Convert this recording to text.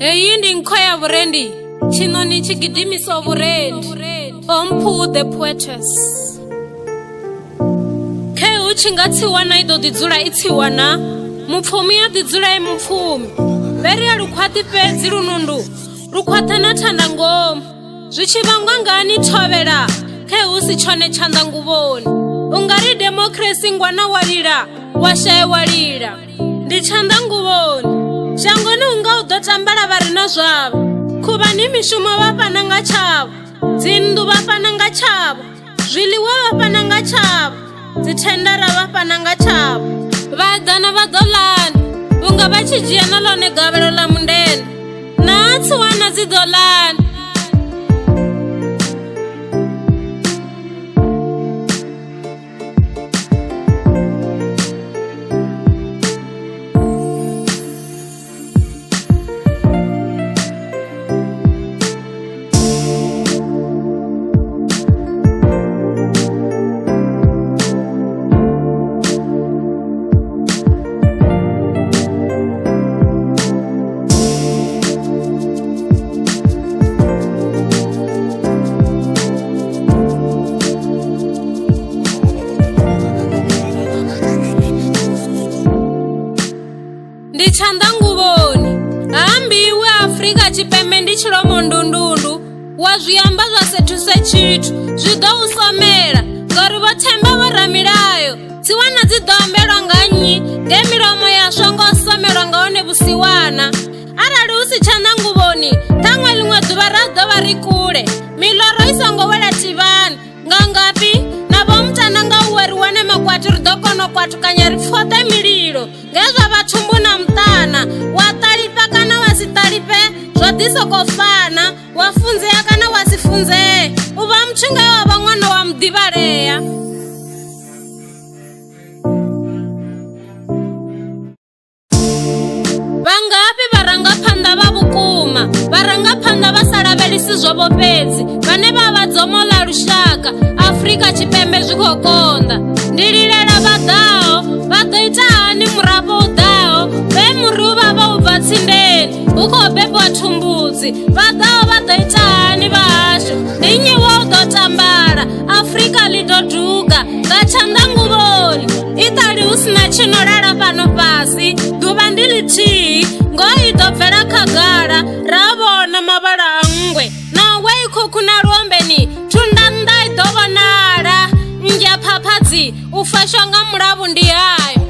Heyi ndi nkho ya vhurendi, tshiṋoni tshi gidimisaho vhurendi. Omphu the poetess. Khe hu tshi nga tsiwana i ḓo ḓi dzula i tsiwana, mupfumi a ḓi dzula e mupfumi. Vheri a lu khwaṱhi fhedzi lunundu, lu khwaṱha na thanda ngomu. Zwi tshi vhangwa ngani thovhela khe hu si tshone tshanḓa nguvhoni. U nga ri democracy ngwana wa lila, wa shaya wa lila. Ndi tshanḓa nguvhoni. Shangoni u nga u ḓo tambela vha re na zwavho. Khuvhani mishumo vha fhana nga tshavho, dzinnḓu vha fhana nga tshavho, zwiḽiwa vha fhana nga tshavho, dzithendara vha fhana nga tshavho. Vhaeḓana vha ḓo ḽani vhunga vha tshi dzhia na ḽone gavhelo ḽa mundende? Naa tsiwana dzi ḓo ḽani? Ndi tshanḓanguvhoni, ha ambiwi Afrika Tshipembe ndi tshilomo ndundundu, wa zwi amba zwa se thuse tshithu, zwi ḓo u somela, ngauri vho themba vhoramilayo, tsiwana dzi ḓo ambelwa nga nnyi nge milomo ya swa ngo somelwa nga hone vhusiwana. Arali hu si tshanḓanguvhoni, ṱhaṅwe ḽiṅwe ḓuvha ra ḓo vha ri kule, miloro i songo wela tivhani. Nga ngafhi na vho mutana nga uwe ri wane makwati ri ḓo kona u kwatukanya ri pfoṱe mililo nge zwa vha thumbu na muṱana wa ṱalifha kana wa si ṱalifhe zwo ḓi sokou fana wa funzea kana wa si funzee u vha muthu nge wa vha ṅwana wa muḓivhalea. Vha ngafhi vharangaphanḓa vha vhukuma, vharangaphanḓa vha sa lavhelesi zwavho fhedzi, vhane vha vha dzomo ḽa lushaka? Afrika Tshipembe zwi khou konḓa. Ndi lilela vha ḓaho, vha ḓo ita hani murafho u ḓaho vhe muri u vhavha u bva tsindeni hu khou bebiwa thumbudzi? Vha ḓaho vha ḓo ita hani vha hashu? Ndi nnyi wa u ḓo tambala? Afrika ḽi ḓo duga nga tshanḓanguvhoni. Iṱali hu si na tshi no lala fhano fhasi, ḓuvha ndi ḽithihi, ngoho i ḓo bvela khagala, ra vhona mavhala a nngwe. Na ngwei khukhu na luombeni, thunda nnḓa i ḓo vhonala. Nnzhi ya phaphadzi, u fashwa nga mulavhu ndi hayo.